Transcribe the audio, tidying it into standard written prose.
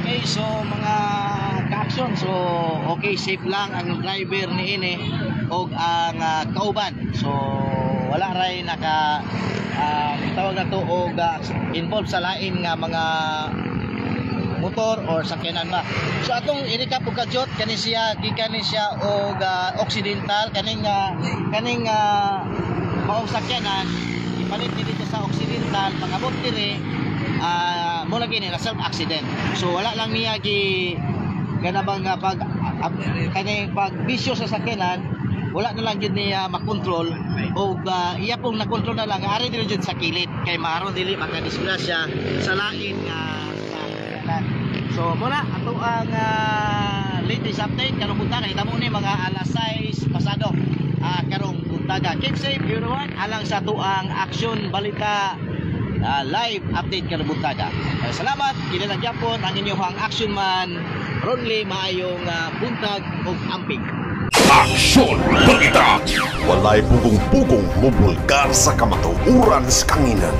Okay, so mga ka-action, so okay, safe lang ang driver ni ini og ang kauban. So wala ray naka tawag na to og involved sa lain nga mga motor or sakyanan ba. So atong i-recap og kadyot, kani siya gikan ni siya og Occidental, kaning maong sakyanan ipalit ni dito sa Occidental. Pag-abot diri, mo lagi ni na self accident. So wala lang niya gi kana bang pag kaning pag bisyo sa sakyanan, wala na lang jud niya makontrol og iya pong nakontrol na lang ari diri jud sa kilid kay maaron dili makadisgrasya sa lain nga sakyanan. So muna ato ang latest update karong buntaga. Nitamo ni mga alas 6 pasado karong buntaga. Keep safe, everyone, alang sa ato ang Aksyon Balita live update karong buntaga. Salamat, kini gyapon ang inyong action man Ronley. Maayong buntag ug amping. Aksyon Balita. Walay pugong-pugong mubulgar sa kamatuoran sa kanginan.